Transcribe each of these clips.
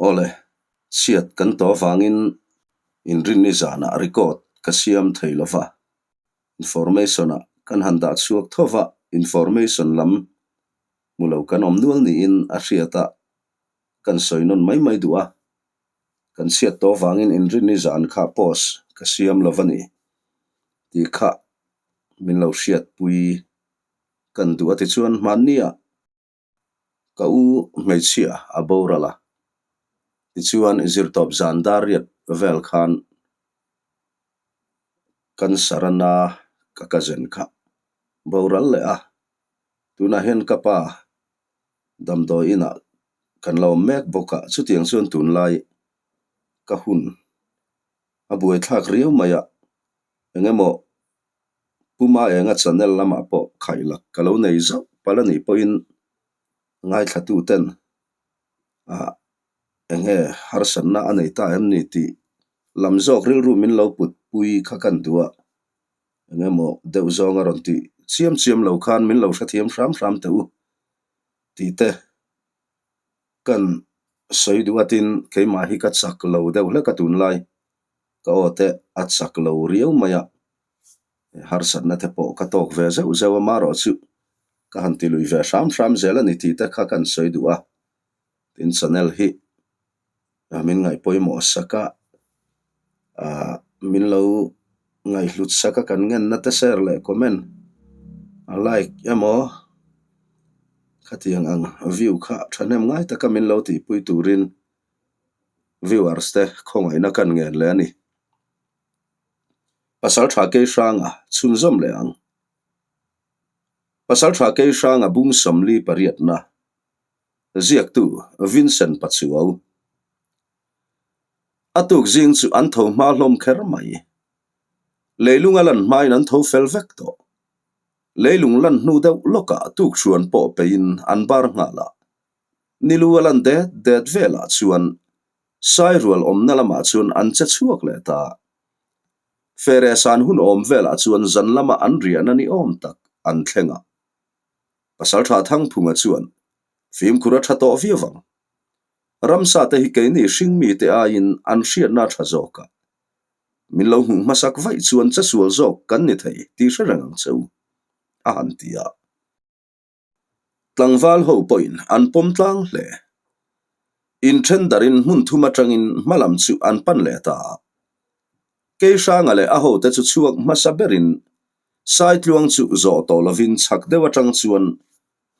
Awle, chhiat kan tawh avangin inrinni zanah record ka siam thei lo va, information-ah kan han dah chhuak tho va, information lam hmu lo kan awm nual niin a hriat a, kan sawi nawn mai mai duh a, kan chhiat tawh avangin inrinni zan kha post ka siam lo va ni tih kha min lo hriatpui kan duh a tichuan hmanniah Ka u hmeichhia a boral a, tichuan zirtawp zan dar riat vel khan cancer a na ka cousin kha boral leh a, tunah hian ka pa damdawi inah kan lo awm mek bawk a, chutiang chuan tunlai ka hun a buaithlak riau mai a, eng emaw Puma enga channel lamah pawh khaihlak ka lo nei zauh palh a nih pawhin ngaithla ten ah enge harsatna a nei ta em ni tih lam zawk rilru min lo put pui kha kan duh a, eng emaw deuh zawng a rawn tih chiam chiam lo khan min lo hrethiam hram hram teh u tih te kan sawi duh a tin keimah hi ka chak lo deuh hlek a tunlai. Ka aw te a chak lo riau mai a, harsatna te pawh ka tawk ve zeuh zeuh a, marawh chu ka han ti lui ve hram hram zel a ni tih te kha kan sawi duh a, tin channel hi min ngaih pawimawh sak a, ah min lo ngaihhlut sak a kan ngenna te share leh comment a like emaw khatiang ang view kha thahnem ngai taka min lo tihpui turin Viewers te khawngaihna kan ngen leh a ni. Pasal tha kei hranga chhunzawm leh ang. Pasal tha kei hranga bung 48 na ziaktu Vincent Pachuau. A tuk zing chu an tho hma hlawm kher mai. Leilung a lan hmain an tho fel vek tawh. Leilung lan hnu deuh lawkah tukṭhuan pawh peiin an bar nghal a. Nilu a lan det det velah chuan Sairual awmna lamah chuan an che chhuak leh ta. Fere san hun awm velah chuan zan lama an riahna ni awm tak an thleng a. Pasaltha Thangphunga chuan fimkhur a tha tawh viau ang. Ramsa te hi keini hringmite aiin an hriatna a tha zawk a. Min lo hmuh hmasak vaih chuan chesual zawk kan ni thei tih hre reng ang che u, a han ti a. Tlangval ho pawhin an pawm tlang hle. Inthen darin hmun thum atangin hma lam chu an pan leh ta a. Keihranga leh a hote chu chhuak hmasa berin Saitluang chu zawh tawh lovin chhak deuh atang chuan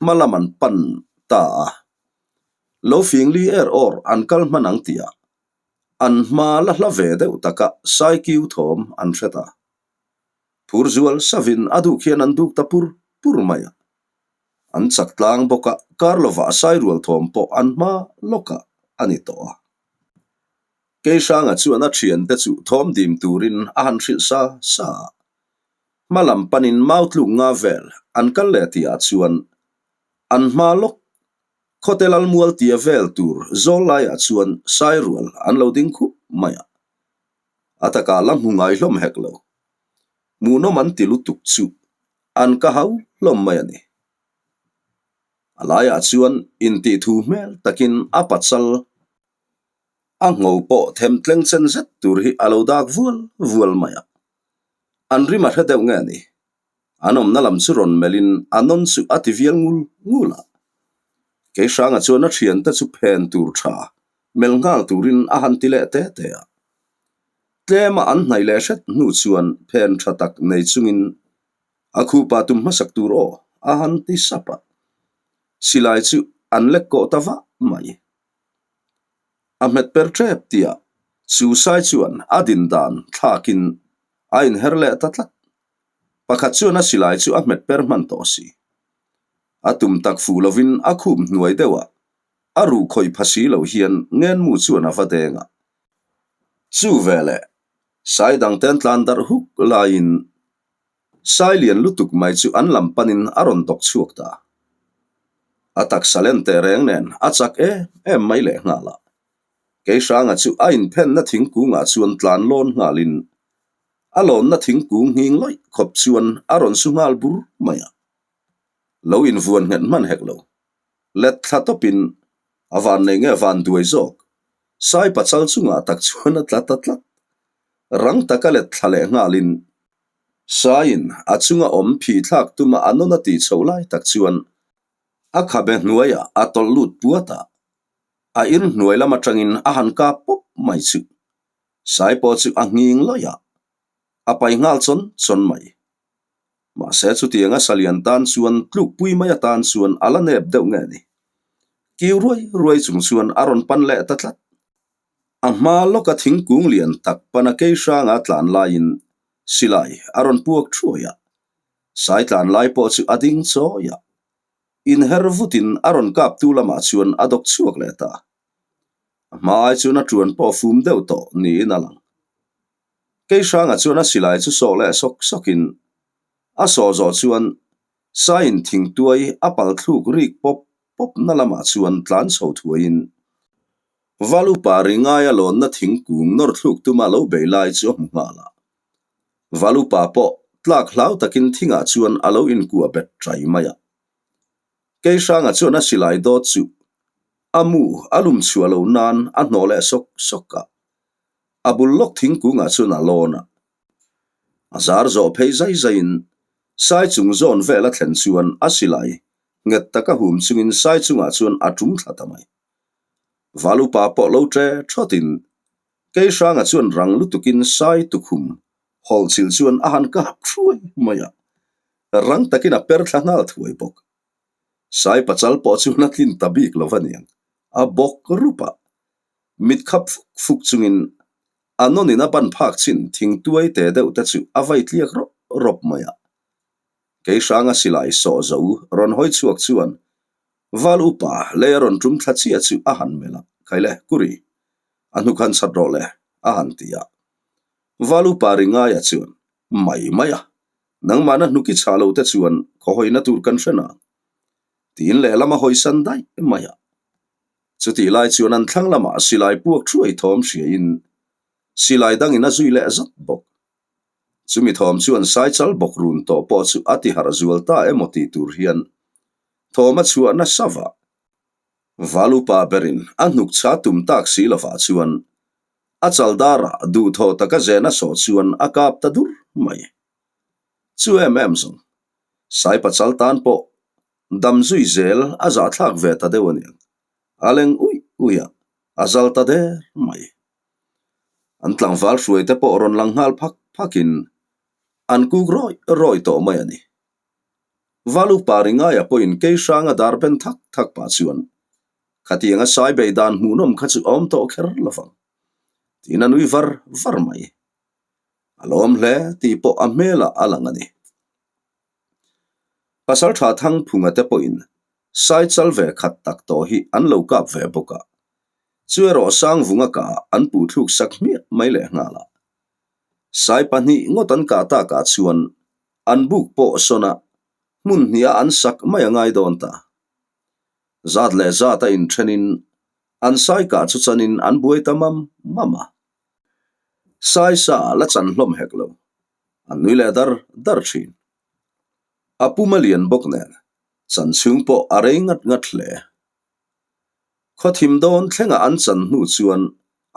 hma lam an pan ta a. Lo fing li er awr an kal hman ang tihah an hma la hla ve deuh taka Saikiu thawm an hre ta. Phur zual savin a duk hian an duk ta pur pur mai a. An chak tlang bawk a, kar lovah sairual thawm pawh an hma lawkah a ni tawh a. Keihranga chuan a thiante chu thawm dim turin a han hrilh sa sa a. Hma lam panin mau tluk nga vel an kal leh tihah chuan an hma lawk khawte lalmual tia vel tur zawl laiah chuan sairual an lo ding khup mai a. A takah la hmu ngai hlawm hek lo. Hmuhnawm an ti lutuk chu an ka hau hlawm mai a ni. A laiah chuan intih thu hmel takin a pachal a ngho pawh them tleng chen zet tur hi a lo dak vual vual mai a. An rim a hre deuh nge ni? An awmna lam chu rawn melhin a nawn chu a ti vial ngul ngul a. Keihranga chuan a thiante chu phen tur tha melh nghal turin a han ti leh te te a. Tlema an hnaih leh hret hnu chuan phen tha tak nei chungin a khupa tum hmasak tur aw a han ti sap a. Silai chu an lek kawh ta vah mai. A hmet per tep tihah chu sai chuan a din dan thlakin a inher leh ta tlat. Pakhat chuan a silai chu a hmet per hman tawh si. A tum tak fuh lovin a khup hnuai deuh a, a ruh khawih pha si lo hian ngenmu chuan a va deng a. Chu veleh sai dangte an tlan darh huk laiin sai lian lutuk mai chu an lam panin a rawn dawk chhuak ta. A taksa len teh reng nen a chak em em mai lehnghal a. Keihranga chu a inphenna thingkungah chuan tlan lawn nghalin A lawnna thingkung nghing lawih khawp chuan a rawn su nghal bur mai a. Lo invuan nghet hman hek lo. Let thla tawpin a van nei nge van duai zawk. Sai pachal chungah tak chuan a tla ta tlat. Rang taka let thla leh nghalin Saiin a chunga awm phih thlak tuma a nawn a tih chhoh lai tak chuan a khabe hnuaiah a tawlh lut puat a, a ir hnuai lam atangin a han kap pawp mai chu. Sai pawh chu a nghing lawih a, a pai nghal chawn chawn mai. Mahse chutianga salian tan chuan tlukpui mai atan chuan a la nep deuh nge ni? Kiu ruai ruai chung chuan a rawn pan leh ta tlat. A hma lawka thingkung lian tak pana kei hranga tlan laiin silai a rawn puak thuai a, sai tlan lai pawh chu a ding chawi a, inher vutin a rawn kaptu lamah chuan a dawk chhuak leh ta. A hma ai chuan a tuan pawh fum deuh tawh niin a lang. Kei hranga chuan a silai chu sawh leh sawk sawkin a sawh zawh chuan Saiin thingtuai a pal thluk rik pawp pawp na lamah chuan tlan chho thuaiin Valupa ri ngaia lawnna thingkung nawr thluk tuma lo bei lai chu a hmu nghal a. Valupa pawh tlak hlau takin thingah chuan a lo inkuah bet ṭai mai a. Kei hranga chuan a silai dawt chu a mu a lum chhuah lo nan a hnawh leh sawk sawk a. A bul lawk thingkungah chuan a lawn a. A zar zawh phei zai zaiin sai chung zawn vel a thlen chuan a silai nghet taka hum chungin sai chungah chuan a tum thla ta mai. Valupa pawh lo ṭe ṭhawtin Kei hranga chuan rang lutukin sai tukhum hawlh chilh chuan a han kap thuai mai a, rang takin a per thla nghal thuai bawk. Sai pachal pawh chuan a tlin ta bik lo aniang, a bawk rup a, mit khap fuk fuk chungin a nawnin a ban phak chin thingtuai te deuh te chu a vai tliak rawp rawp mai a. Kei hranga silai sawh zo rawn hawi chhuak chuan Val upa lei a rawn tum thla chiah chu a han melh a, Khaile, Kuri, a hnuk han chhat rawh le, a han ti a. Val upa ri ngaia chuan, Mai mai a, nangmahna hnuk i chhah lo te chuan khawhawina tur kan hre nang, tiin lehlam a hawisan daih mai a. Chutih lai chuan an thlang lamah silai puak thuai thawm hriain silai dangin a zui leh zat bawk. Chumi thawm chuan Saichal bawk run tawh pawh chu a tiharh zual ta emaw tih tur hian thawm a chhuah nasa vah. Valupa berin a hnuk chha tum tak si lovah chuan a chal darah duhthawh taka zena sawh chuan a kap ta dur mai. Chu em em zawng, Saipachal tan pawh dam zui zel a zahthlak ve ta deuh aniang. A leng uih uih a, a zal ta der mai. An tlangval hruai te pawh rawn lang nghal phak phakin an kuk rawih rawih tawh mai a ni. Valu pari ngaia pawhin kei hranga dar ben thak thak pah chuan khatianga sai bei dan hmuhnawm kha chu a awm tawh kher lovang tiin a nui var var mai. A lawm hle tih pawh a hmelah a lang a ni. Pasaltha Thangphunga te pawhin sai chal ve khat tak tawh hi an lo kap ve bawk a, chu erawh Sangvunga kah an puh thluk sak hmiah mai leh nghal a. Sai pahnih ngawt an kah takah chuan an buk pawh sawn a, hmun hniha an sak mai a ngai dawn ta. Zat leh zat a inthenin an sai kah chu chanin an buai ta mam mam a. Sai sa la chan hlawm hek lo, an nui leh dar dar thin. A pum a lian bawk nen, chan chhung pawh a rei ngat ngat hle. Khawthim dawn thlengah an chan hnu chuan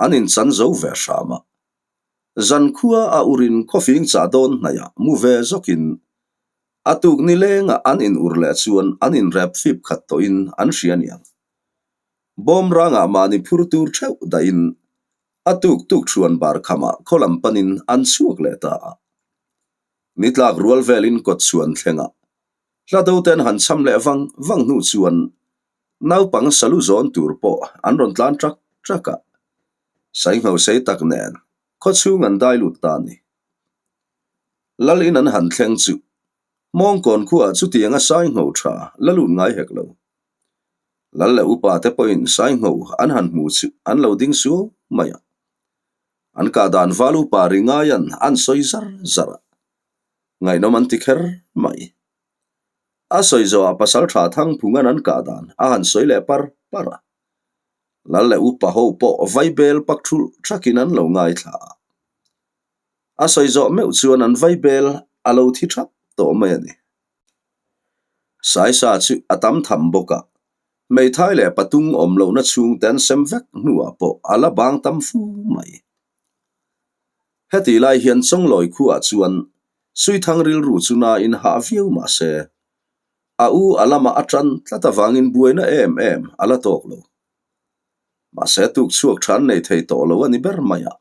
an inchan zo ve hram a. Zankhua a urin khawfing chah dawn hnaihah mu ve zawkin a tuk ni lengah an in ur leh chuan an inrep fip khat tawhin an hria niang. Bawm rangah mahni phur tur theuh dahin a tuk tuk thuan bar khamah khaw lam panin an chhuak leh ta a. Ni tlak rual velin kawt chhuan thlengah hla do ten han cham leh vang vang hnu chuan naupang salu zawn tur pawh an rawn tlan ṭak ṭak a, saingho sei tak nen khawchhung an dai lut ta a ni. Lal in an han thleng chu Hmawngkawn khuaah chutianga saingho ṭha la lut ngai hek lo. Lal leh upa te pawhin saingho an han hmu chu an lo ding suau mai a. An kah dan val upa ri ngaian an sawi zar zar a, ngaihnawm an ti kher mai. A sawi zawhah pasalṭha Thangphunga'n an kah dan a han sawi leh par par a. Lal leh upa ho pawh vaibel pak thulh thakin an lo ngaithla a. A sawi zawh meuh chuan an vaibel a lo thi thap tawh mai a ni. Saisa chu a tam tham bawk a. Hmeithai leh patung awm lohna chhungte an sem vek hnuah pawh a la bang tam fu mai. Hetih lai hian Chawnglawi khuaah chuan Suithang rilru chu nain hah viau mah se, a u a lamah a tan tlat avangin buaina em em a la tawk lo. Mahse tuk chhuak tha an nei thei tawh lo a ni ber mai a,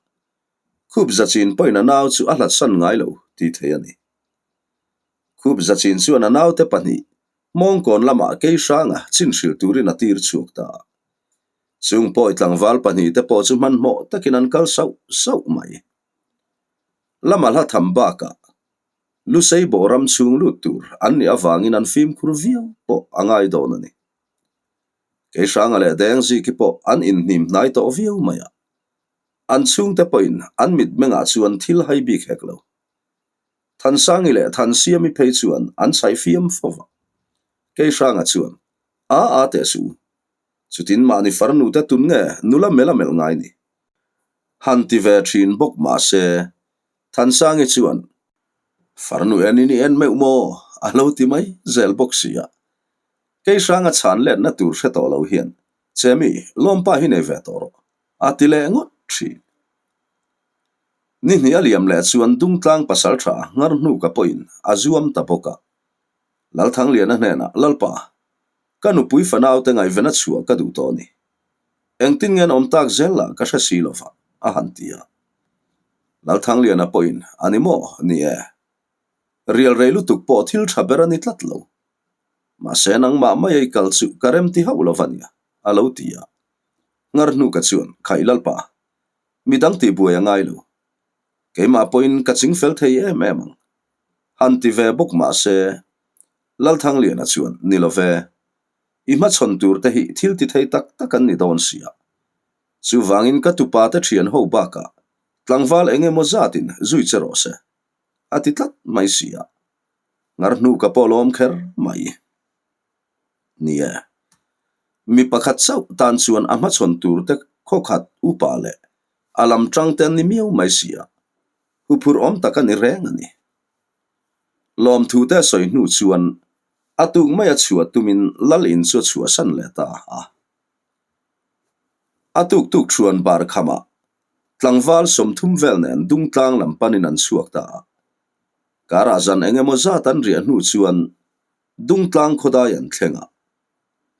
Khup zachin pawhin a nau chu a hlatsan ngai lo tih thei a ni. Khup zachin chuan a naute pahnih Hmawngkawn lamah Keihranga chin hrilh turin a tir chhuak ta a. Chung pawi tlangval pahnihte pawh chu hmanhmawh takin an kal sauh sauh mai. Lama hla tham bakah Lusei bawh ram chhung lut tur an nih avangin an fimkhur viau pawh a ngai dawn a ni. Keihranga leh Dengziki pawh an inhnim hnai tawh viau mai a. An chhungte pawhin an mitmengah chuan thil hai bik hek lo. Thansangi leh Thansiami phei chuan an chhaih fiam fo va. Keihranga chuan, A a teh suh u. Chutin mahni farnu te tun nge nula mela melh ngai ni? Han ti ve thin bawk mah se, Thansangi chuan, Farnu en in i en meuh maw? a lo ti mai zel bawk si a. Keihranga chhan letna tur hre tawh lo hian, Chemi, lawmpa hi nei ve tawh rawh, a ti leh ngawt thin. Ni hnih a liam leh chuan Dungtlang pasal tha nghar hnu ka pawhin a zuam ta bawk a. Lalthangliana hnenah, Lalpa, ka nupui fanaute ngaihven a chhuah ka duh tawh a ni. Engtin nge an awm tak zel lah ka hre si lova, a han ti a. Lalthangliana pawhin, A ni maw? Ni e. Rial rei lutuk pawh thil tha ber a ni tlat lo. Mahse nangmah mai ei kal chu ka rem ti hauh lova nia, a lo ti a. Nghar hnu ka chuan, Khaih Lalpa, Midang tih buai a ngai lo. Keimah pawhin ka ching fel thei em em ang. Han ti ve bawk mah se, Lalthangliana chuan, Ni lo ve. I hmachhawn tur te hi thil ti thei tak tak an ni dawn sia. Chuvangin ka tupa te thian ho bakah tlangval eng emaw zatin zui che rawh se. A ti tlat mai sia. Ngar hnu ka pawh lawm kher mai. Ni e. Mi pakhat chauh tan chuan a hmachhawn tur te khawkhat upa leh a lam tang te an ni miau mai si a, huphurh awm tak a ni reng a ni. Lawmthu te a sawi hnu chuan a tuk mai a chhuah tumin lal in chu a chhuahsan leh ta a. A tuk tuk thuan bar khamah tlangval 30 vel nen Dungtlang lam panin an chhuak ta a. Karah zan eng emaw zat an riah hnu chuan Dungtlang khawdai an thleng a,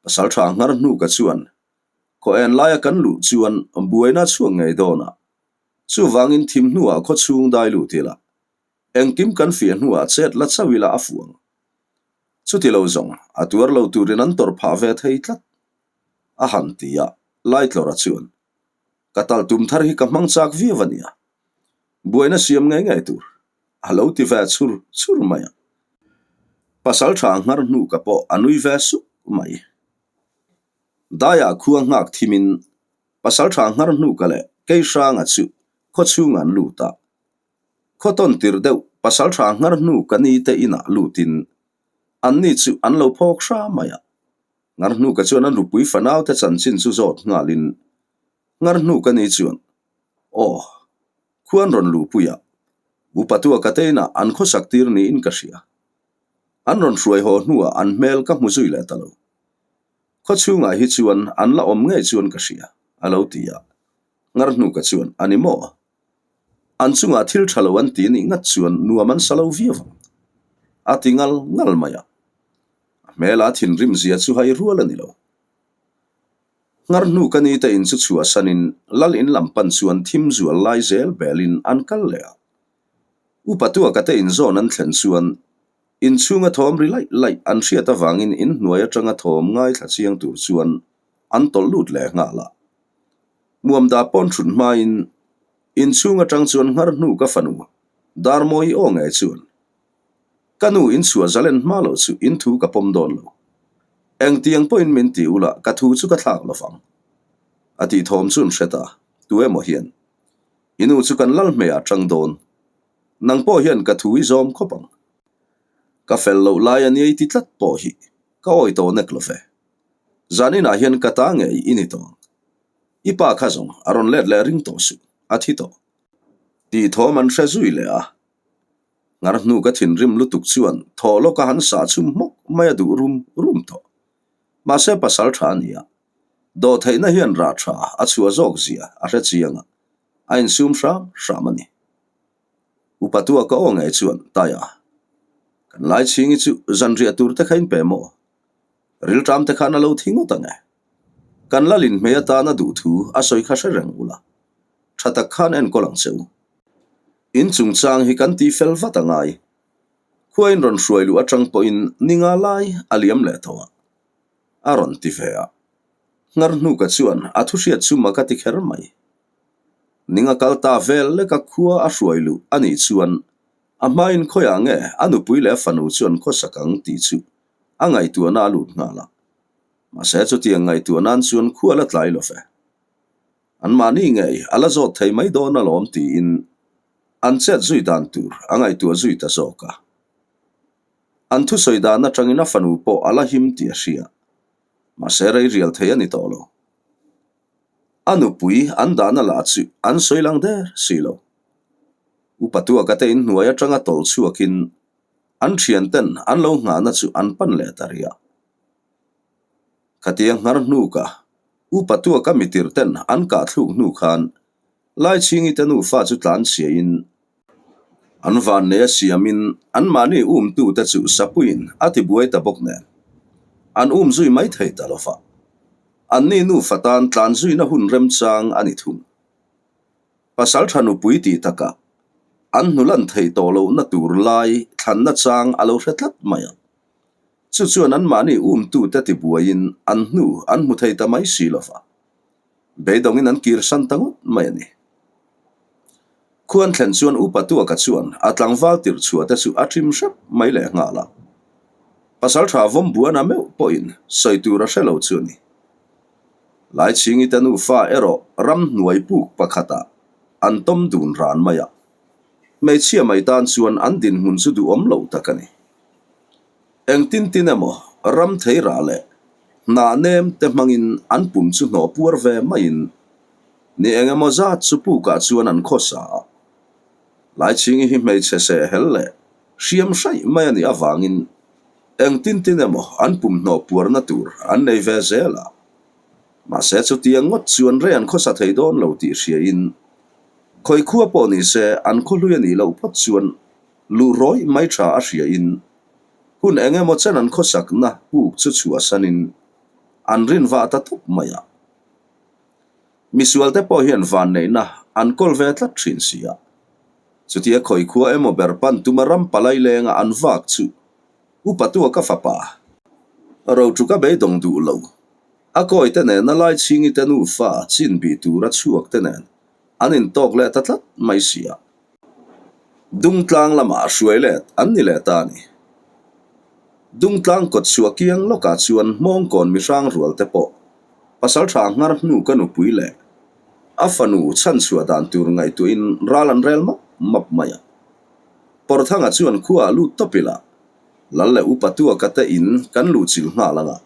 pasal tha nghar hnu ka chuan khaw en laia kan luh chuan buaina a chhuak ngei dawn a, chuvangin thim hnuah khaw chhung dai lut ila, engkim kan fiah hnuah chet la chauh ila a fuh ang. Chuti lo zawng, a tuar lo turin an tawrh phah ve thei tlat, a han ti a, Laitlawra chuan, Ka tal tum thar hi ka hmang chak viau a nia, buaina siam ngei ngei tur a lo ti ve chhur chhur mai a. Pasal tha nghar hnu ka pawh a nui ve suk mai. Daiah khua nghak thimin pasal tha nghar hnu ka leh Keihranga chu khaw chhungah an lut a. Khaw tawn tir deuh pasal tha nghar hnu ka ni te inah lutin anni chu an lo phawk hra mai a. Nghar hnu ka chuan an rupui fanau te chanchin chu zawt nghalin nghar hnu ka ni chuan Aw. Khuan rawn luhpui a, upa tua ka teinah an khawsak tir niin ka hria. An rawn hruai haw hnuah an hmel ka hmu zui leh ta lo. Khaw chhungah hi chuan an la awm ngei chuan ka hria, a lo ti a. Ngar hnu ka chuan, A ni maw? An chungah thil tha lo an ti nih ngat chuan nuam an sa lo viau ang, a ti ngal ngal mai a. A hmela thinrim zia chu hai rual a ni lo. Nghar hnu ka ni te in chu chhuahsanin lal in lam pan chuan thim zual lai zel belin an kal leh a. Upa Tuaka te in zawn an thlen chuan inchhunga thawm ri laih laih an hriat avangin inhnuai atanga thawm ngaithla chiang tur chuan an tawlh lut leh nghal a. Muamda pawn thut hmain inchhung atang chuan nghar hnu ka fanu Darmawi aw ngei chuan Ka nu in chhuah zalen hma loh chu in thu ka pawm dawn lo. Engtiang pawhin min ti ula ka thu chu ka thlak lo vang. A tih thawm chu an hre ta, tu emaw hian. I nu chu kan lal hmeiah tang dawn. Nang pawh hian ka thu i zawm khawp ang. Ka fel loh lai a nia i ti tlat pawh hi ka awi tawh nek lo ve. Zaninah hian ka ta ngei i ni tawh ang. I pa kha zawng a rawn let leh ring tawh suh, a thi tawh. Tih thawm an hre zui leh a. Nghar hnu ka thinrim lutuk chuan thaw lawka han sah chhum hmawk mai a duh rum rum tawh. Mahse pasal tha a ni a, dawhtheihna hian rah tha a chhuah zawk zia a hre chiang a, a insum hram hram a ni. Upa tua ka aw ngei chuan, Taia, kan Laichhingi chu zanriah tur te kha in pe maw? Rilṭam te khan a lo thi ngawt ang e. Kan lalin hmei atana duh thu a sawi kha hre reng ula, ṭha tak khan enkawl ang che u. In chungchang hi kan ti fel vat a ngai. Khua in rawn hruai luh aṭang pawhin ni nga lai a liam leh tawh a, a rawn ti ve a. Nghar hnuka chuan a thu hriat chu mak a ti kher mai. Ning a kal ta vel leka khua a hruai luh a nih chuan a hmain khawiah nge a nupui leh a fanu chuan khawsak ang tih chu a ngaihtuahna a lut nghal a. Mahse chutiang ngaihtuah nan chuan khua la tlai lo ve. Anmahni ngei a la zawt thei mai dawn alawm tiin an chet zui dan tur a ngaihtuah zui ta zawk a. An thusawi dan atangin a fanu pawh a la him tih a hria. Mahse rei rial thei a ni tawh lo. A nupui an dahna lah chu an sawi lang der si lo. Upa Tuaka te inhnuai atanga tawlh chhuakin an thianten an lo nghahna chu an pan leh ta rih a. Khatia nghar hnuka Upa Tuaka mitir ten an kah thluk hnu khan Laichhingi te nufa chu tlan chhiain an vannei a siamin anmahni umtute chu sapuiin a tibuai ta bawk nen an um zui mai thei ta lo va. Anni nufa tan tlan zuina hun remchang a ni thung. Pasal tha nupui tih takah an hnulan theih tawh lohna tur lai thlanna chang a lo hre tlat mai a. Chu chuan anmahni umtute tibuaiin an hnu an hmu thei ta mai si lo va. Beidawngin an kirsan ta ngawt mai a ni. Khuan thlen chuan Upa Tuaka chuan a tlangval tirh chhuah te chu a ṭhim hrep mai leh nghal a. Pasal ṭha Vawmbuana meuh pawhin sawi tur a hre lo chu a ni. Laichhingi te nufa erawh ramhnuai puk pakhatah an tawm dun ran mai a. Hmeichhia mai tan chuan an dinhmun chu duhawm lo tak a ni. Engtin tin emaw ram thei rah leh hnah nem te hmangin an pum chu hnawh puar ve maiin ni eng emaw zat chu pukah chuan an khawsa a. Laichhingi hi hmeichhe seh hel leh hriam hraih mai a nih avangin engtin tin emaw an pum hnawh puarna tur an nei ve zel a. Mahse chutiang ngawt chuan rei an khawsa thei dawn lo tih hriain khawi khua pawh ni se an khawhlui a nih loh phawt chuan luh rawih mai tha a hriain hun eng emaw chen an khawsakna puk chu chhuahsanin an rin vah ta tawp mai a. Misualte pawh hian vanneihna an kawl ve tlat thin si a. Chutia khawi khua emaw ber pan tuma ram palai lenga an vak chu Upa Tuaka fapa Rotuka beidawng duh lo a kawite nena Laichhingi te nufa chin bih tura chhuak te nen an intawk leh ta tlat mai si a. Dungtlang lamah hruai let an ni leh ta a ni. Dungtlang kawt chhuah kiang lawkah chuan Hmawngkawn mihrang rual te pawh pasaltha nghar hnu ka nupui leh a fanu chhanchhuah dan tur ngaihtuahin ral an rel map map mai a. Pawrthanga chuan khuaah lut tawp ila, Lal leh Upa Tuaka te in kan luhchilh nghal ang a.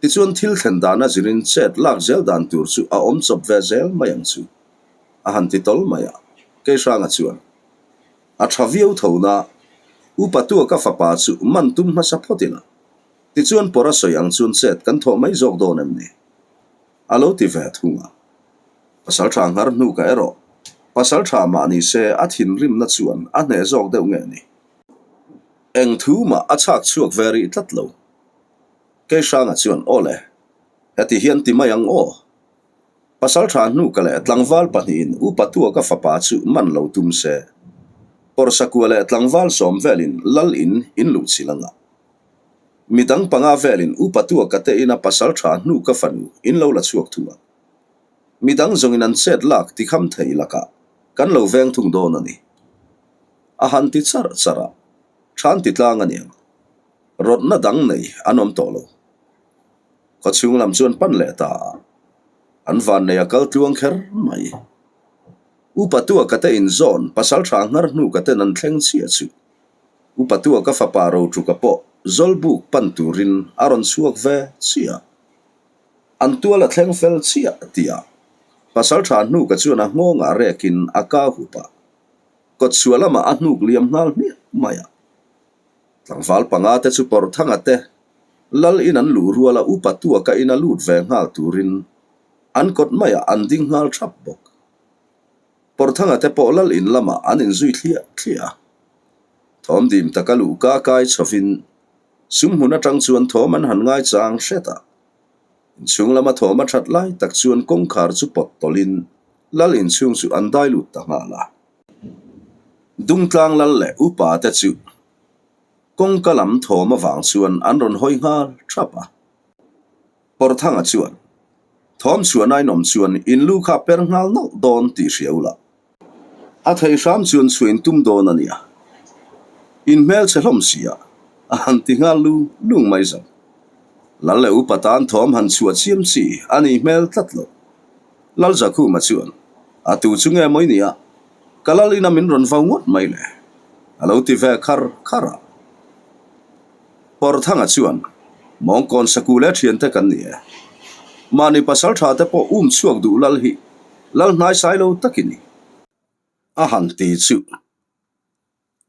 Tichuan thil thlen dana zirin chet lak zel dan tur chu a awm chawp ve zel mai ang chu. A han ti tawl mai a, Keihranga chuan a tha viau tho na, Upa Tuaka fapa chu man tum hmasa phawt ila, tichuan pawr a sawi ang chuan chet kan thawh mai zawk dawn em ni? A lo ti ve thung a. Pasal tha nghar hnu ka erawh, pasal tha mah ni se a thinrimna chuan a hneh zawk deuh nge ni? Eng thu mah a chhak chhuak ve rih tlat lo. Keihranga chuan, Aw le, heti hian ti mai ang aw. Pasal tha hnuka leh tlangval pahnihin Upa Tuaka fapa chu man lo tum se. Pawrsakua leh tlangval sawm velin lal in in luh chilh anga. Midang panga velin Upa Tuaka te ina pasal tha hnuka fanu in lo la chhuak thung a. Midang zawngin an chet lak tikham thei lakah kan lo veng thung dawn a ni. A han ti charh charh a, than ti tlang a niang. Rawtna dang nei an awm tawh lo. Khawchhung lam chuan pan leh ta a, an vannei a kal tluang kher mai. Upa Tuaka te inzawn pasal tha nghar hnu ka ten an thleng chiah chu. Upa Tuaka fapa Rotuka pawh Zawlbuk pan turin a rawn chhuak ve chiah. An tual a thleng fel chiah tih a, pasal tha hnu ka chuan a nghawngah rekin a ka hup a, kawtchhuah lamah a hnuk liam nghal hmiah mai a. Tlangval panga te chu Pawrhthanga te. Lal in an luh ruala upa tuaka ina lut ve nghal turin an kawt maiah an ding nghal thap bawk. Pawrthanga te pawh lal in lamah an inzui thliah thliah a. Thawm dim taka luh ka kai chhovin sumhmun atang chuan thawm an han ngaichang hret a. Inchhung lama thawm a that lai tak chuan kawngkhar chu pawt tawlhin lal inchhung chu an dai lut ta nghal a. Dungtlang lal leh upa te chu kawngka lam thawm avang chuan an rawn hawi nghal thap a. Pawrthanga chuan, Thawm chhuah nainawm chuan in lu kha per nghal nawlh dawn tih hria ula. A thei hram chuan chhuah in tum dawn a nia. In hmelchhe hlawm si a, a han ti nghal lung lung mai zawk. Lal leh upa tan thawm han chhuah chiam chi a nih hmel tlat lo. Lal Zakhuma chuan, A tu chu nge maw i nia? Ka lal ina min rawn vau ngawt mai le, a lo ti ve khar khar a. Pawrthanga chuan, Mawngkawn saku leh thiante kan ni e. Mahni pasal tha te pawh um chhuak duh lal hi lal hnaisai lo tak i ni. A han ti chu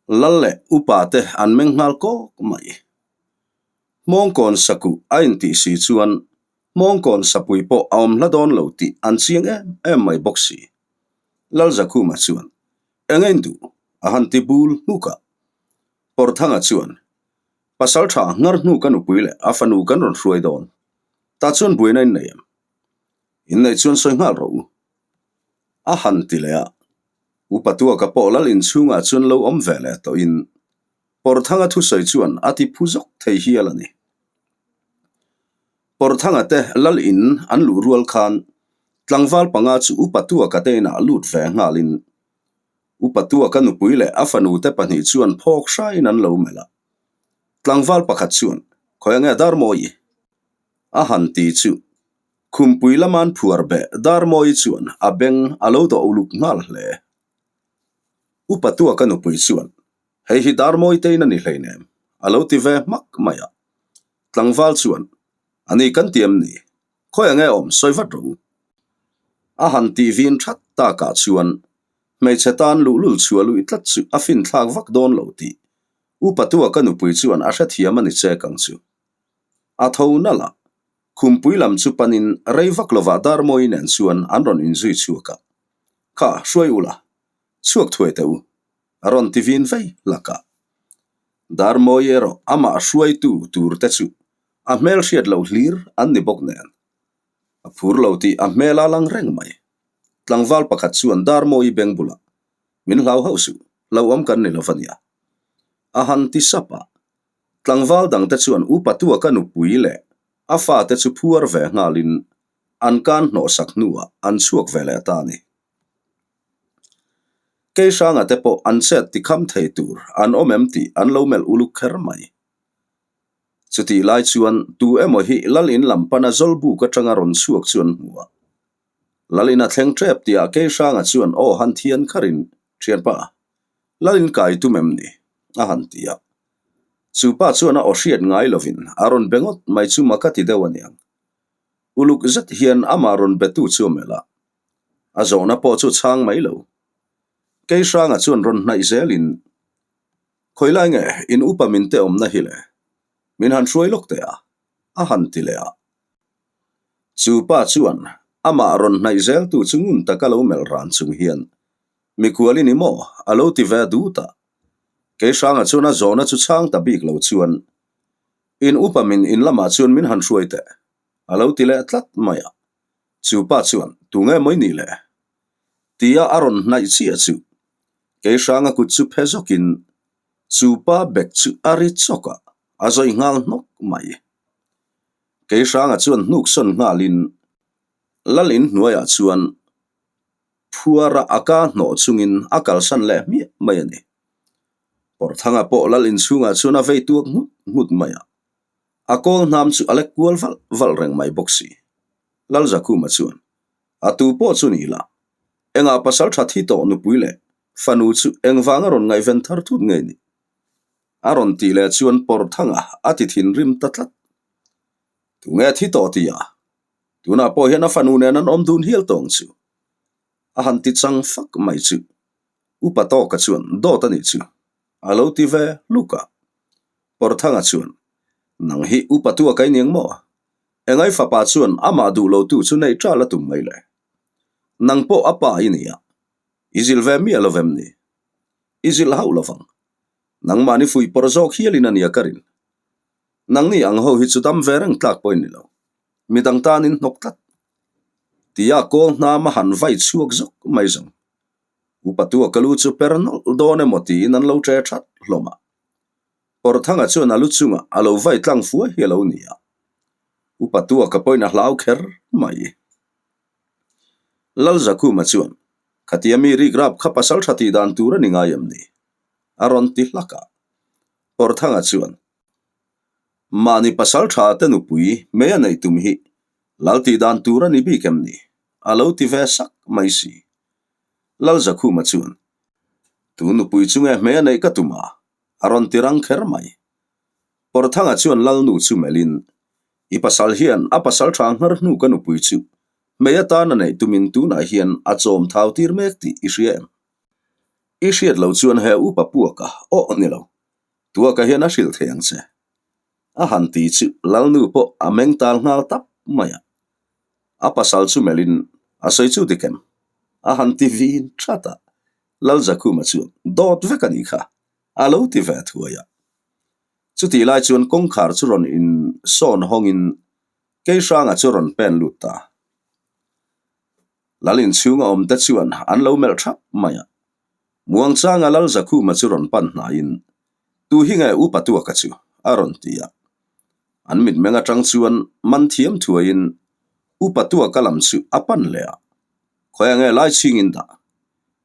lal leh upa te an meng nghal kawk mai. Mawngkawn saku a intih si chuan Mawngkawn sapui pawh a awm hla dawn lo tih an chiang em em mai bawk si. Lal Zakhuma chuan, Eng a induh? a han ti bul hnuk a. Pawrthanga chuan, Pasal tha ngar hnu ka nupui leh a fanu kan rawn hruai dawn. Tah chuan buaina in nei em? In neih chuan sawi nghal rawh u. A han ti leh a. Upa Tuaka pawh lal inchhungah chuan lo awm ve leh tawhin Pawrthanga thusawi chuan a ti phu zawk thei hial a ni. Pawrthanga te lal in an luh rual khan tlangval panga chu Upa Tuaka te inah lut ve nghalin Upa Tuaka nupui leh a fanu te pahnih chuan phawk hraiin an lo melh a. Tlangval pakhat chuan, Khawi ange Darmawi? a han ti chu khumpui lama'n phuar beh Darmawi chuan a beng a lo dawh uluk nghal hle. Upa Tuaka nupui chuan, Hei hi Darmawi tein a ni hleinem, a lo ti ve hmak mai a. Tlangval chuan, A ni kan ti em ni? Khawi ange awm sawi vat rawh u. A han tih vin that takah chuan hmeichhe tan luhlul chhuah luih tlat chu a finthlak vak dawn lo tih Upa Tuaka nupui chuan a hrethiam a ni chek ang chu. A tho nalh a, khumpui lam chu panin rei vak lovah Darmawi nen chuan an rawn inzui chhuak a. Kha, hruai ula, chhuak thuai teh u, a rawn ti vin vei hlak a. Darmawi erawh amah hruaitu tur te chu a hmel hriat loh hlir an ni bawk nen. A phur lo tih a hmel a lang reng mai. Tlangval pakhat chuan Darmawi beng bulah, Min hlau hauh suh, hlauhawm kan ni lo va nia. A han ti sap a. Tlangval dangte chuan Upa Tuaka nupui leh a fate chu phuar ve nghalin an kan hnawhsak hnuah an chhuak ve leh ta a ni. Keihranga te pawh an chet tikham thei tur an awm em tih an lo melh uluk kher mai. Chutih lai chuan tu emaw hi Lal in lam pana Zawlbuk atanga rawn chhuak chu an hmu a. Lal in a thleng tep tihah Keihranga chuan aw han thian kharin, Thianpa, Lal in kai tum em ni? a han ti a. Chu pa chuan a aw hriat ngai lovin a rawn be ngawt mai chu mak a ti deuh aniang. Uluk zet hian amah rawn betu chu a melh a. A zawhna pawh chu chhang mai lo. Keihranga chuan rawn hnaih zelin, Khawi lai nge in upa min te awmna hi le? Min han hruai lawk teh a, a han ti leh a. Chu pa chuan amah rawn hnaih zeltu chu ngun taka lo melh ran chung hian, Mikhual i ni maw? a lo ti ve dut a. Keihranga chuan a zawhna chu chhang ta bik lo chuan, In upa min in lamah chuan min han hruai teh, a lo ti leh tlat mai a. Chu pa chuan, Tunge maw i nih le? Tia a rawn hnaih chiah chu Keihranga kut chu phe zawkin chu pa bek chu a ri chawk a, a zawi nghal hnawk mai. Keihranga chuan hnuk sawn nghalin Lal in hnuaiah chuan phuara a ka hnawh chungin a kalsan leh hmiah mai a ni. Pawrthanga pawh Lal in chhungah chuan a vei tuak nghut nghut mai a, a kawl hnam chu a lek kual valh valh reng mai bawk si. Lal Zakhuma chuan A tu pawh chu ni la, engah pasal tha thi tawh nupui leh fanu chu engvanga rawn ngaihven thar thut nge ni? A rawn tih leh chuan Pawrthanga a ti thinrim ta tlat. Tunge thi tawh ti a? Tunah pawh hian a fanu nen an awm dun hial tawng chu. A han ti chang fak mai chu. Upa tawka chuan dawt a nih chu a lo ti ve hluk a. Pawrthanga chuan. Nang hi upa tu a kai niang maw? Engai fapa chuan amah duh lo tu chu neih ṭal a tum mai le. Nang pawh a pa i ni a, i zilh ve miah lo vem ni? I zilh hauh lo vang. Nangmahni fuihpawrh zawk hialin a nia ka rin. Nangni ang ho hi chu dam ve reng tlak pawh i ni lo. Midang tanin hnawk tlat. Tia kawl hnam a han vai chhuak zawk mai zawng. Upa tu a ka lu chu per nawlh dawn emaw tiin an lo ṭe ṭhat hlawm a. Pawrthanga chuan a lu chungah a lo vai tlang fuai hi a lo ni a. Upa tu a ka pawhin a hlau kher mai. Lalzakhuma chuan, Khatia mi rik rap kha pasal tha tih dan tur a ni ngai em ni? a rawn ti hlak a. Pawrthanga chuan, Mahni pasal tha te nupui mei a neih tum hi lal tih dan tur a ni bik em ni? a lo ti ve sak mai si. Lalzakhuma chuan, Tu nupui chu nge hmei a neih ka tum a? a rawn ti rang kher mai. Pawrthanga chuan Lalnu chu melhin, I pasal hian a pasal tha nghar hnu ka nupui chu hmei atan a neih tumin tunah hian a chawm thau tir mek tih i hria em? I hriat lo chuan he upa puaka awh ni lo, tuaka hian a hrilh thei ang che. A han ti chu Lalnu pawh a meng tal nghal tap mai a. A pasal chu melhin a sawi chu dik em? A han ti vin that a. Lalzakhuma chuan dawt vek a nih kha a lo ti ve thuai a. Chutih lai chuan kawngkhar chu rawn in sawn hawngin Keihranga chu rawn pen lut ta. Lal inchhunga awm te chuan an lo melh thap mai a. Muangchanga Lalzakhuma chu rawn pan hnaiin, Tu hi nge upa tuaka chu? a rawn ti a. An mitmeng atang chuan man thiam thuaiin upa tuaka lam chu a pan leh a. Khawiah nge lai chhingin dah?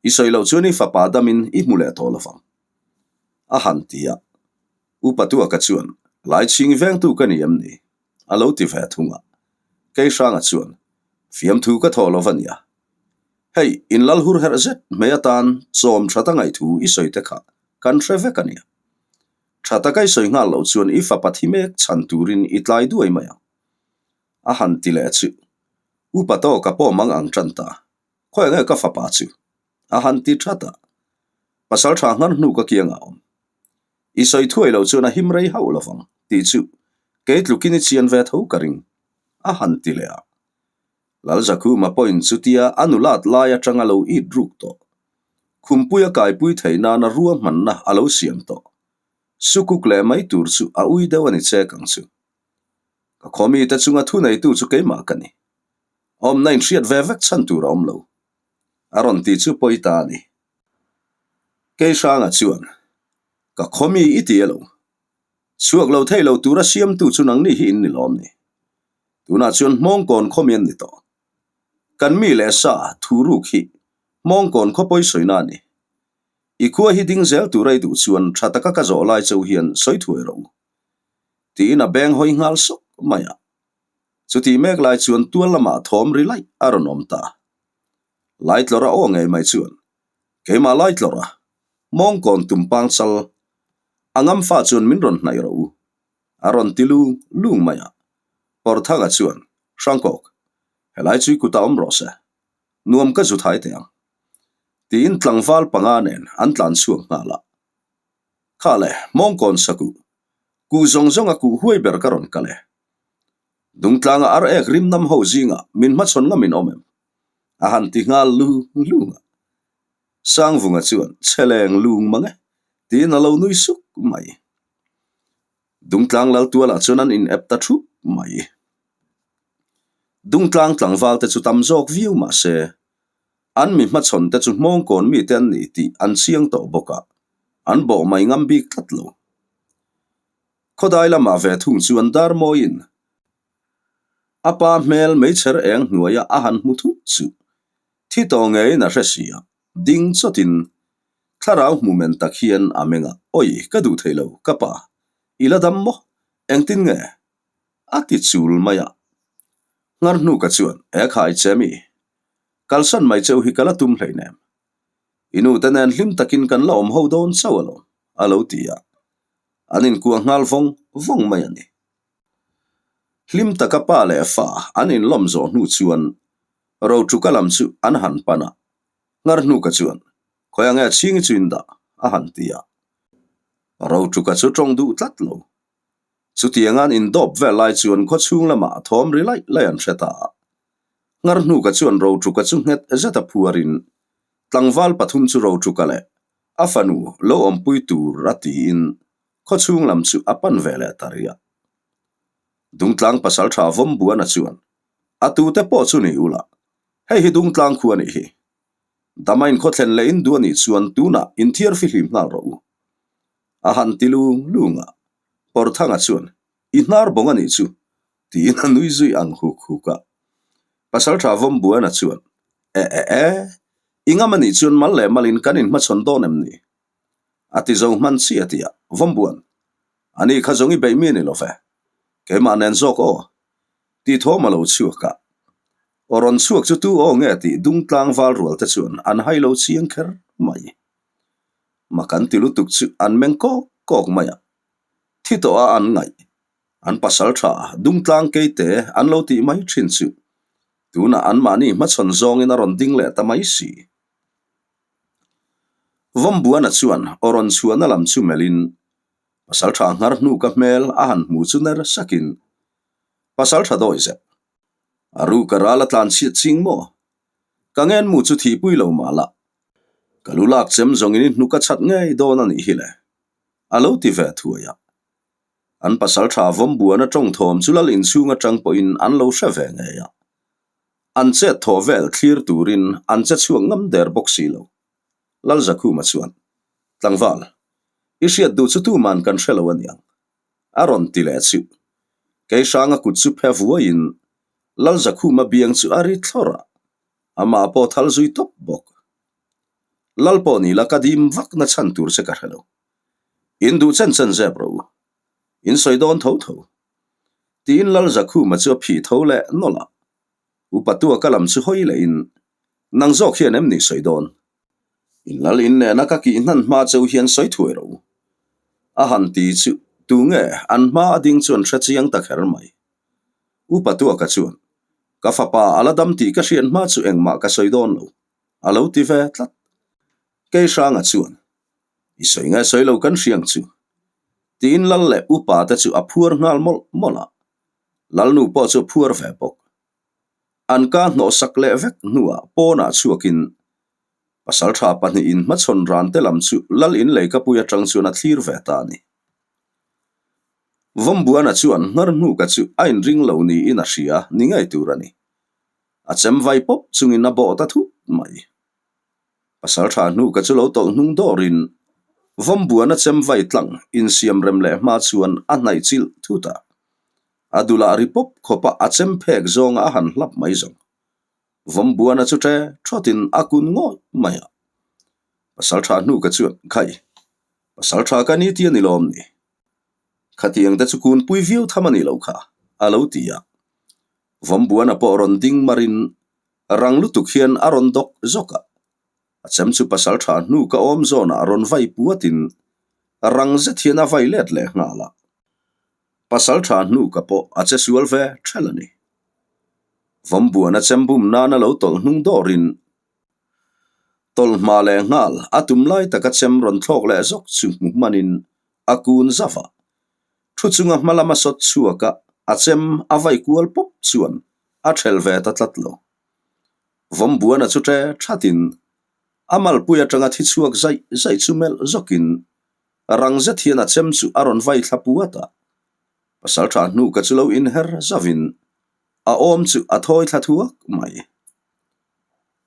I sawi loh chuan i fapa damin i hmu leh tawh lovang. A han ti a. Upa tuaka chuan, Lai chhing vengtu ka ni em ni? A lo ti ve thung a. Keihranga chuan, Fiamthu ka thawh lo va nia. Hei, in lal hur herh zet hmei atan chawm tha ta ngaihthu i sawi te kha kan hre vek a nia. Tha taka i sawi nghal loh chuan i fapa thi mek chhan turin i tlai duai mai ang. A han ti leh chu. Upa tawka pawh mang ang tan ta. Khawi nge ka fapa chu? A han ti that a. Pasal tha nghar hnu ka kiangah a awm. I sawi thuai loh chuan a him rei hauh lo vang tih chu kei tlukin i chian ve tho ka ring, a han ti leh a. Lalzakhuma pawhin chutia a nulat lai atanga lo it ruk tawh. Khumpui a kaipui theih nana ruahmanna a lo siam tawh. Sukuk leh mai tur chu a ui deuh a ni chek ang chu. Ka khawmite chunga thuneitu chu keimah ka ni. Awmna inhriat ve vek chhan tur a awm lo. A rawn ti chu pawi ta a ni. Keihranga chuan, Ka khawmi i ti a lo. Chhuak lo thei lo tura siamtu chu nangni hi in ni lawm ni. Tunah chuan Hmawngkawn khawmi an ni tawh. Kan mi leh sa thu ruk hi Hmawngkawn khaw pawi sawina a ni. I khua hi ding zel tura i duh chuan tha taka ka zawh lai cheu hian sawi thuai rawh u. Tiin a beng hawi nghal sawk mai a. Chutih mek lai chuan tual lamah thawm ri laih a rawn awm ta. Laitlawrh a aw ngei mai chuan, Keimah Laitlawrh a, mawngkawn tumpang chal, a ngamfa chuan min rawn hnaih rawh u, a rawn ti lung lung mai a. Pawrthanga chuan, Hrangkawk, helai chu i kutah awm rawh se, nuam ka zu thai teh ang, tiin tlangval panga nen an tlan chhuak nghal a. Kha le, mawngkawn sakuh, kuh zawng zawnga kuh huai ber ka rawn kal e. Dungtlanga ar ek rim nam ho zingah min hmachhawn ngam in awm em? A han ti nghal lung lung a. Sangvunga chuan chheleng lung mang e tiin a lo nui suk mai. Dungtlang Laltualah chuan an in ep ta thup mai. Dungtlang tlangval te chu tam zawk viau mah se, an mi hmachhawn te chu hmawngkawn mite an ni tih an chiang tawh bawk a, an bawh mai ngam bik tlat lo. Khawdai lamah ve thung chuan Darmawiin a pa hmel meichher eng hnuaia a han hmu thut chu thi tawh ngeiin a hre si a, ding chawtin thlarau hmu men tak hian a meng a, Awi, ka duh thei lo, ka pa, i la dam maw? Engtin nge? A ti chul mai a. Nghar hnuka chuan, E khai che mi, kalsan mai cheu hi ka la tum hleinem. I nute nen hlim takin kan la awm ho dawn chauh alawm, a lo ti a. An inkuah nghal vawng vawng mai a ni. Hlim taka pa leh fa an inlawm zawh hnu chuan Rotuka lam chu an han pan a, Nghar hnuka chuan, Khawi ange chhingi chu in dah? a han ti a. Rotuka chu tawng duh tlat lo. Chutianga an indawp vel lai chuan khaw chhung lamah thawm ri laih laih an hre ta a. Ngarhnuka chuan Rotuka chu nghet zeta phuarin tlangval pathum chu Rotuka leh a fanu lo awmpui tur a tiin khaw chhung lam chu a pan ve leh ta rih a. Dungtlang pasaltha Vawmbuana chuan a tute pawh chu ni ula, hei hi Dungtlang khu a nih hi. Dama inkhawthlen leh in duh a nih chuan tunah inthiar fihlim nghal rawh u. A han ti lung lung a, Pawrthanga chuan, I hnar bawng a nih chu, tiin a nui zui ang huk huk a. Pasaltha Vawmbuana chuan, E e e, i ngam a nih chuan mal leh malin kan inhmachhawn dawn em ni? A ti zo hman chiah a ti a, Vawmbuan, ani kha zawng i beih mi a ni lo ve, keimah nen zawk aw, tih thawm a lo chhuak a. Aw rawn chhuak chu tu aw nge tih dungtlang val rual te chuan an hai lo chiang kher mai. Mak an ti lutuk chu an meng kawk kawk mai a, thi tawh a an ngaih. An pasal tha dungtlang keite an lo tih mai thin chu tunah anmahni hmachhawn zawngin a rawn ding leh ta mai si. Vawmbuana chuan aw rawn chhuahna lam chu melhin pasal tha nghar hnu ka hmel a han hmu chu ner sakin pasal tha dawi zep. A ru ka ral a tlan chhiat ching maw? Ka ngen mu chu thihpui lo mah la. Ka lu lak chem zawngin i hnuk a chhat ngei dawn a nih hi le. A lo ti ve thuai a. An pasal tha vawmbuan a tawng thawm chu lal inchhung atang pawhin an lo hre ve ngei a. An chet thaw vel thlir turin an che chhuak ngam der bawk si lo. Lalzakhuma chuan, Tlangval, i hriat duh chu tuman kan hre lo a niang. A rawn ti leh chu. Keihranga kut chu phe vuaiin Lalzakhuma biang chu a ri thlawrh a, amah pawh thal zui tawp bawk. Lal pawh ni la ka dim vak na chhan tur che ka hre lo. In duh chen chen zep rawh u. In sawi dawn tho tho. Tiin Lalzakhuma chu a phih tho leh nawlh a. Upa Tuaka lam chu hawi lehin, Nang zawk hian em ni sawi dawn? In lal in nena ka kih hnan hma cheu hian sawi thuai rawh u. A han ti chu tu nge an hma a ding chuan hre chiang ta kher mai. Upa Tuaka chuan, Ka fapa a la dam tih ka hriat hma chu engmah ka sawi dawn lo, a lo ti ve tlat. Keihranga chuan, I sawi nge sawi lo kan hriang chu. Tiin lal leh upa te chu a phuar nghal mawlh mawlh a. Lalnu pawh chu a phuar ve bawk. An ka hnawhsak leh vek hnuah pawnah chhuakin pasaltha pahnihin hmachhawn ran te lam chu lal in leikapui atang chuan a thlir ve ta a ni. Vawmbuana chuan hnar hnuka chu a inring lo niin a hria ni ngei tur a ni. A chem vai pawp chungin a bawh ta thut mai. Pasaltha hnuka chu lo tawlh hnung dawrin Vawmbuana chem vai tlang insiam rem leh hma chuan a hnaih chilh thut a. A dulah ri pawp khawpa a chem phek zawnga a han hlap mai zawng. Vawmbuana chu ṭe ṭhawtin a kun ngawih mai a. Pasalṭha hnuka chuan, Khai, pasalṭha ka ni ti a ni lawm ni? Khatiang te chu kunpui viau tham a nih loh kha, a lo ti a. Vawmbuana pawh rawn ding marin rang lutuk hian a rawn dawk zawk a. A chem chu pasalṭha hnuka awm zawnah rawn vai puatin rang zet hian a vai let leh nghal a. Pasalṭha hnuka pawh a che sual ve ṭhelh a ni. Vawmbuana chembum nana lo tawlh hnung dawrin tawlh hma leh nghal a tum lai taka chem rawn thlawk leh zawk chu hmu hmanin a kun zauh a. Thu chunga hma lama sawt chhuaka a chem a vai kual pawp chuan a ṭhelh ve ta tlat lo. Vawmbuana chu ṭe ṭhatin a malpui aṭanga thi chhuak zaih zaih chu melh zawkin Rang zet hian a chem chu a rawn vai thla puat a, pasalṭha hnuka chu lo inher zauhin a awm chu a thawi thla thuak mai.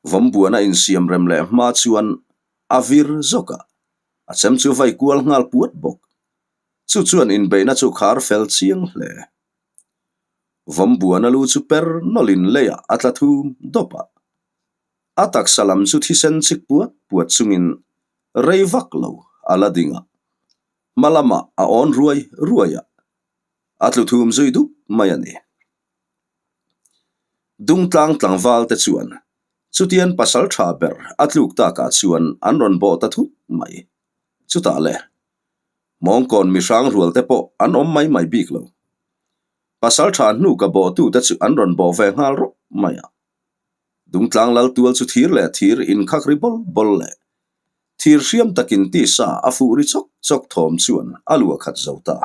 Vawmbuan a insiam rem leh hma chuan a vir zawk a, a chem chu vai kual nghal puat bawk. Chu chuan inbeihna chu khar fel chiang hle. Vawmbuan a lu chu per nawlhin leiah a tla thum dawp a. A taksa lam chu thisen chik puat puat chungin rei vak lo a la ding a, hma lamah a awn ruai ruai a, a tlu thum zui dup mai a ni. Dungtlang tlangval te chuan chutian pasal tha ber a tluk takah chuan an rawn bawh ta thut mai. Chutah le, mawngkawn mihrang rual te pawh an awm mai mai bik lo. Pasal tha hnuka bawhtute chu an rawn bawh ve nghal rawp mai a. Dungtlang lal tual chu thir leh thir inkhak ri bawl bawl leh thir hriam takin tisa a fuh ri chawk chawk thawm chuan a luah khat zo ta.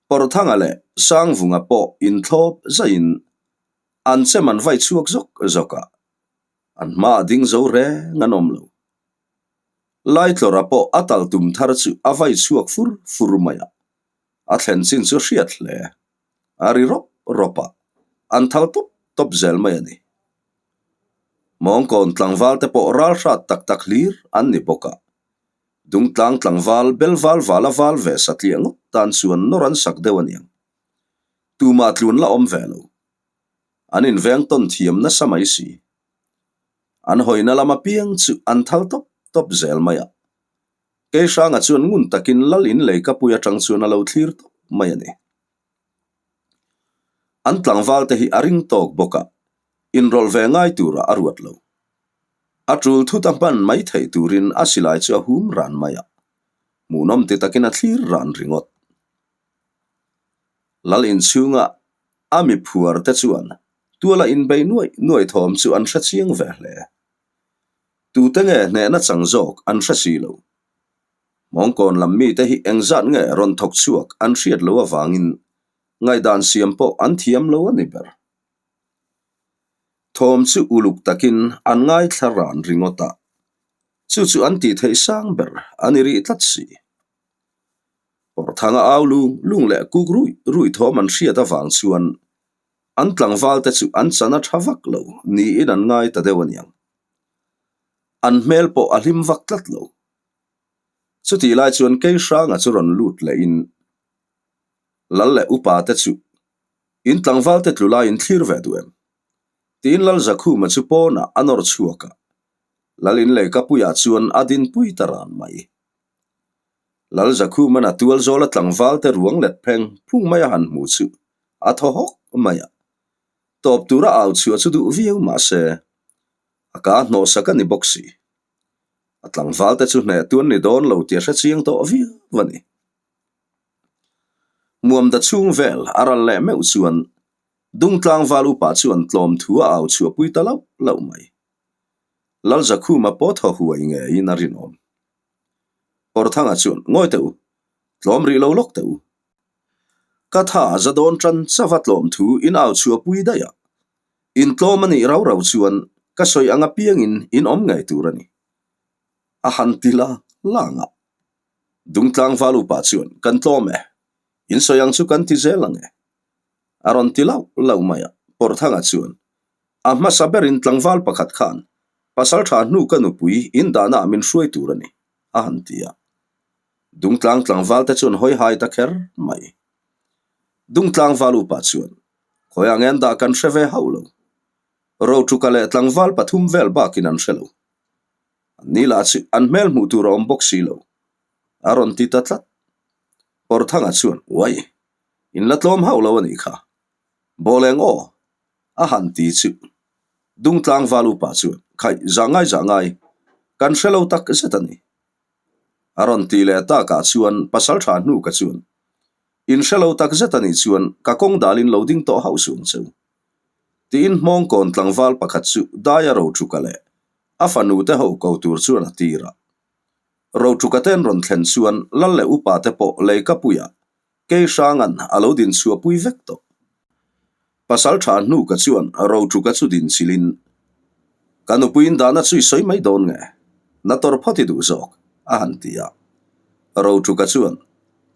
Pawrthanga leh Sangvunga pawh inthlawp zaiin an chem an vai chhuak zawk zawk a, an hmaah ding zo reng an awm lo. Laitlawra pawh a tal tum thar chu a vai chhuak fur fur mai a, a thlen chin chu hriat hle. A ri rawp rawp a, an thal tawp tawp zel mai a ni. Mawngkawn tlangval te pawh ral hrat tak tak hlir an ni bawk a, Dungtlang tlangval bel val val a val ve satliah ngawt tan chuan nawr an sak deuh a niang. Tumah tlun la awm ve lo. An inveng tawn thiam nasa mai si. An hawina lam apiang chu an thal tawp tawp zel mai a. Keihranga chuan ngun takin lal in lei kapui atang chuan a lo thlir tawp mai a ni. An tlangval te hi a ring tawk bawk a, inrawlh ve ngai turah a ruat lo. A tul thut a hman mai theih turin a silai chu a hum ran mai a, hmuhnawm ti takin a thlir ran ringawt. Lal inchhunga a mi phuar te chuan tuala inbei nuaih nuaih thawm chu an hre chiang ve hle. Tute nge hnehna chang zawk an hre si lo. Mawngkawn lam mite hi engzat nge rawn thawk chhuak an hriat loh avangin ngaihdan siam pawh an thiam lo a ni ber. Thawm chu uluk takin an ngaithla ran ringawt a, chu chu an tih theih sang ber a ni rih tlat si. Pawrthanga au lung lung leh kuk ruih ruih thawm an hriat avang chuan an tlangval te chu an chan a tha vak lo niin an ngai ta deuh aniang. An hmel pawh a hlim vak tlat lo. Chutih lai chuan Keihranga chu rawn lut lehin Lal leh upa te chu In tlangval te tlu laiin thlir ve duh em? Tiin Lal Zakhuma chu pawnah a nawr chhuak a, Lal in leikapuiah chuan a dinpui ta ran mai. Lal Zakhuman a tual zawla tlangval te ruang let pheng phung mai a han hmu chu a thaw hawk mai a, tawp tura au chhuah chu duh viau mah se, a ka hnawhsak a ni bawk si. A tlangval te chu hneh tuan ni dawn lo tih a hre chiang tawh viau a ni. Muamda chhung vel a ral leh meuh chuan Dungtlang val upa chuan tlawm thu a au chhuah pui ta lauh lauh mai. Lalzakhuma pawh thaw huai ngeiin a rinawm. Pawrthanga chuan, Ngawi teh u, tlawm rih lo lawk teh u. Ka tha za dawn tan chava tlawm thu in au chhuah pui daih a, in tlawm a nih rau rau chuan ka sawi ang apiangin in awm ngei tur a ni. A han ti la lang a. Dungtlang val upa chuan, Kan tlawm e, in sawi ang chu kan ti zel ang e. A rawn ti lauh lauh mai a, Pawrhthanga chuan, A hmasa berin tlangval pakhat khan pasal tha hnu ka nupui in dahnaah min hruai tur a ni, a han ti a. Dungtlang tlangval te chuan hawi hai ta kher mai. Dungtlang val upa chuan, Khawiah nge an dah kan hre ve hauh lo. Rotuka leh tlangval pathum vel bakin an hre lo. Ni lah chu an hmel hmuh tur a awm bawk si lo. A rawn ti ta tlat. Pawrthanga chuan, Uai, in la tlawm hauh lo a nih kha. Bawleng aw, a han ti chu. Dungtlang val upa chuan, Khaih, zah ngai zah ngai, kan hre lo tak zet a ni. A rawn ti leh takah chuan pasaltha hnuka chuan, In hre lo tak zet a nih chuan ka kawng dalin lo ding tawh hauh suh ang cheu. Tiin hmawngkawn tlangval pakhat chu daia rotuka leh a fanu te ho ko tur chuan a tir a. Rotuka te an rawn thlen chuan lal leh upa te pawh leikapuiah Keihranga'n a lo din chhuahpui vek tawh. Pasal tha hnuka chuan Rotuka chu din chilhin, Ka nupuiin dahna chu i sawi mai dawn nge? Na tawr phawt i duh zawk, a han ti a. Rotuka chuan,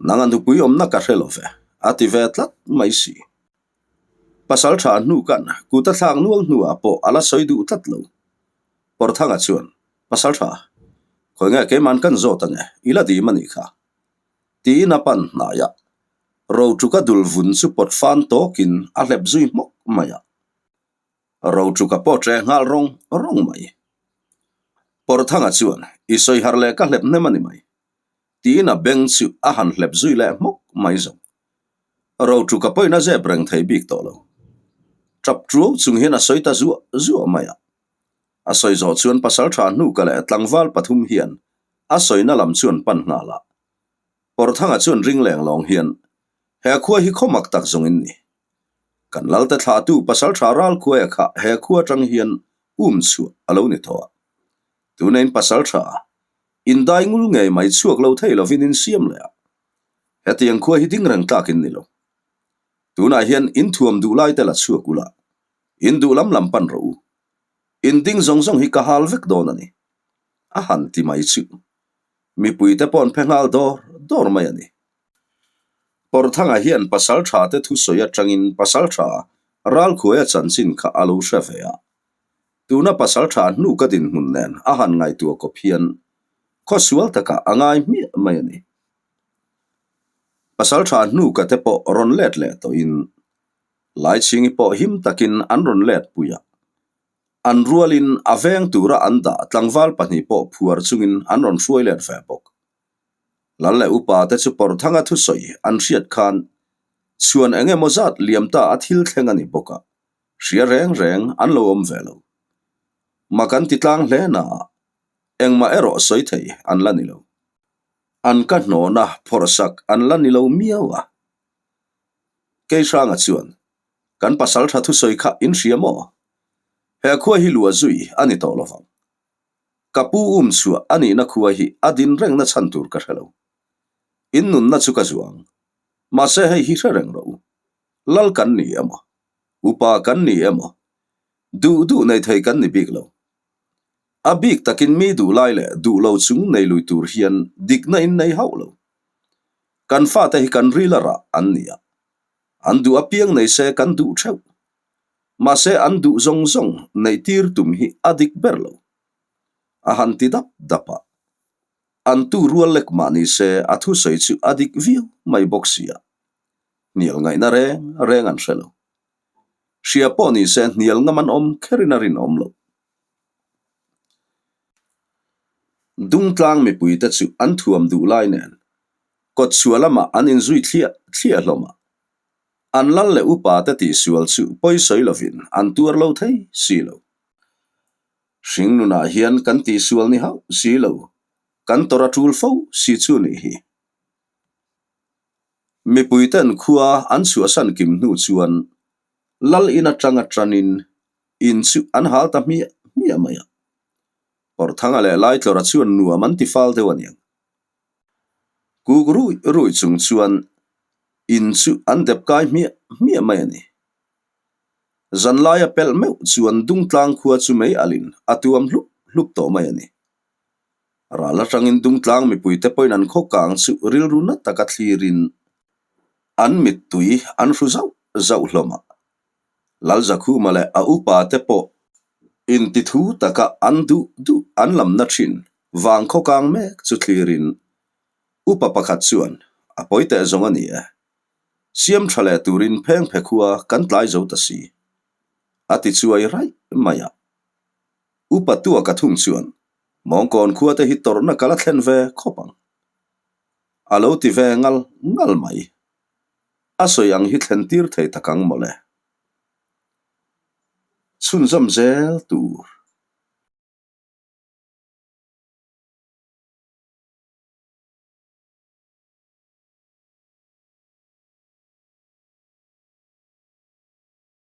Nang a nupui awmna ka hre lo ve, a ti ve tlat mai si. Pasal tha hnuka'n kut a thlak nual hnuah pawh a la sawi duh tlat lo. Pawrthanga chuan, Pasal tha, khawi nge keima'n kan zawt ange, i la dim a nih kha. Tiin a pan hnai a, Rotuka dul vun chu pawt fan tawkin a hlep zui hmawk mai a. Rotuka pawh ṭe nghal rawng rawng mai. Pawrthanga chuan, I sawi harh leh ka hlep hnem a ni mai. Tiin a beng chu a han hlep zui leh hmawk mai zawng. Rotuka pawhin a zep reng thei bik tawh lo. Tap ṭuau chung hian a sawi ta zuah zuah mai a. A sawi zawh chuan pasal tha hnuka leh tlangval pathum hian a sawina lam chu an pan nghal a. Pawrthanga chuan ring leng lawng hian, He khua hi khaw mak tak zawng in ni. Kan lalte thlahtu pasal tha ral khuaia kha he khua atang hian um chhuah a lo ni tawh a. Tuna in pasal tha, in dai ngul ngei mai chhuak lo thei lovin in siam leh a. Hetiang khua hi ding reng tlak in ni lo. Tunah hian in thuam duh lai te la chhuak ula, in duh lam lam pan rawh u. In ding zawng zawng hi ka hal vek dawn a ni. A han ti mai chu. Mipuite pawh an phe nghal dawr dawr mai a ni. Pawrthanga hian pasaltha te thusawi atangin pasaltha Ralkhuaia chanchin kha a lo hre ve a. Tuna pasaltha hnu ka dinhmun nen a han ngaihtuah kawp hian khawsual takah a ngai hmiah mai a ni. Pasaltha hnu ka te pawh rawn let leh tawhin Laichhingi pawh him takin an rawn let pui a. An rualin a veng tura an dah tlangval pahnih pawh phuar chungin an rawn hruai let ve bawk. Lal leh upa te chu Pawrthanga thusawi an hriat khan chhuan eng emaw zat liam ta a thil thleng a ni bawk a, hria reng reng an lo awm ve lo. Mak an ti tlang hle na a, engmah erawh sawi thei an la ni lo. An ka hnawna phawrhsak an la ni lo miau a. Keihranga chuan, Kan pasal tha thusawi kha in hria maw? He khua hi luah zui a ni tawh lovang. Ka pu um chhuah a nihna khua hi a din rengna chhan tur ka hre lo. In nunna chu ka zuang. Mahse hei hi hre reng rawh u. Lal kan ni emaw? Upa kan ni emaw? Duh duh nei thei kan ni bik lo. A bik takin mi duh lai leh duh lo chung nei lui tur hian dikna in nei hauh lo. Kan fate hi kan ril a rah an ni a. An duh apiang nei se kan duh theuh. Mahse an duh zawng zawng neih tir tum hi a dik ber lo. A han ti dap dap a. An tu rual lek mah ni se a thusawi chu a dik viau mai bawk si a. Hnial ngaihna reng reng an hre lo. Hria pawh ni se hnial ngam an awm kherin a rinawm loh. Dungtlang mipuite chu an thuam duh lai nen kawtchhuah lamah an inzui thliah thliah hlawm a. An lal leh upa te tihsual chu pawisawi lovin an tuar lo thei si lo. Hringnunah hian kan tihsual ni hauh si lo, kan tawrh a tul fo si chu nih hi. Mipuiten khua an chhuahsan kim hnu chuan lal in atanga tanin in chu an hal ta hmiah hmiah mai a. Pawrhthanga leh Laitlawra chuan nuam an ti fal deuh a niang. Kuk rui rui chung chuan in chu an dep kai hmiah hmiah mai a ni. Zanlaia pelh meuh chuan Dungtlang khua chu mei alin a tuam hlup hlup tawh mai a ni. Ral atangin Dungtlang mipuite pawhin an khaw kang chu rilru na taka thlirin an mittui an hru zauh zauh hlawm a. Lalzakhuma leh a upa te pawh intithu taka an duh duh an lamna thin vang khaw kang mek chu thlirin upa pakhat chuan a pawi teh zawng a ni e. Siam tha leh turin pheng phe khua kan tlai zo ta si. A ti chuai raih mai a. Upa tua ka thung chuan Mawngkawn khua te hi tawrhna ka la thlen ve khawp ang. A lo ti ve ngal ngal mai. A sawi ang hi thlen tir thei tak ang mawle. Chhunzawm zel tur.